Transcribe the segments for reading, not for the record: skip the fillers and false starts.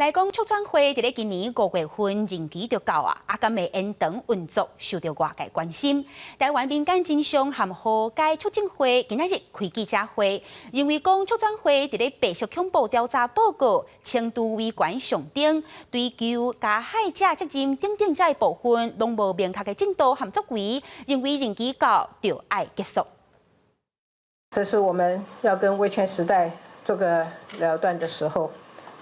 來講促轉會佇咧今年五月份任期就到啊，啊，敢會延長運作，受到外界關心。台灣民間真相和和解促進會今仔日開記者會，認為講促轉會佇咧白色恐怖調查報告、輕度維權上頂、追究加害者責任等等這部分，攏無明確的進度和作為，認為任期到就愛結束。這是我們要跟威權時代做個了斷的時候。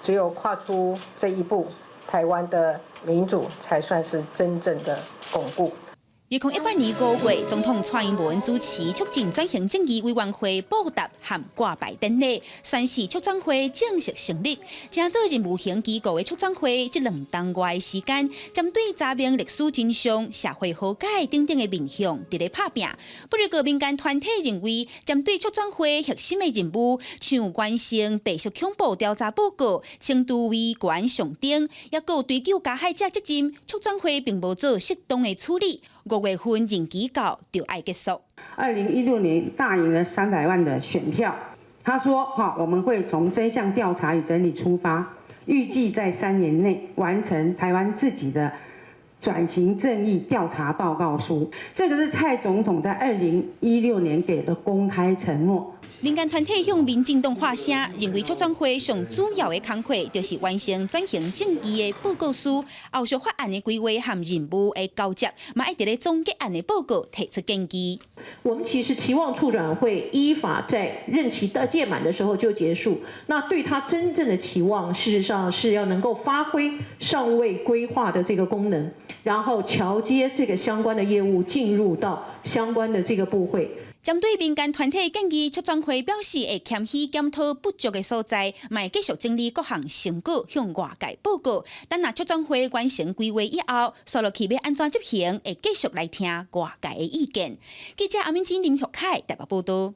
只有跨出這一步，台灣的民主才算是真正的鞏固。2018年5月，總統蔡英文主持促進轉型正義委員會布達和掛牌典禮，宣示促轉會正式成立。成做任務型機構的促轉會，這兩冬外的時間，針對查明歷史真相、社會和解等等的面向，佇咧拍拚。不過，民間團體認為，針對促轉會核心的任務，像完成白色恐怖調查報告、輕度維權上頂，抑閣追究加害者責任，促轉會並無做適當的處理。五月份任期到就愛結束。 2016年大贏了300萬的選票，他說：哈，我們會從真相調查與整理出發，預計在3年內完成台灣自己的轉型正義調查報告書。這個是蔡總統在二零一六年給的公開承諾。民間團體向民進黨發聲，認為促轉會上主要的工課就是完成轉型正義的報告書，後續法案的規劃和任務的交接，嘛愛佇咧總結案的報告提出建議。我們其實期望促轉會依法在任期的屆滿的時候就結束。那對他真正的期望，事實上是要能夠發揮上位規劃的這個功能，然後橋接這個相關的業務進入到相關的這個部會。針對民間團體建議，促轉會表示會謙虛檢討不足的所在，嘛會繼續整理各項成果向外界報告。等若促轉會完成規劃以後，紲落去欲按怎執行，會繼續來聽外界的意見。記者阿敏金林玉凱台北報道。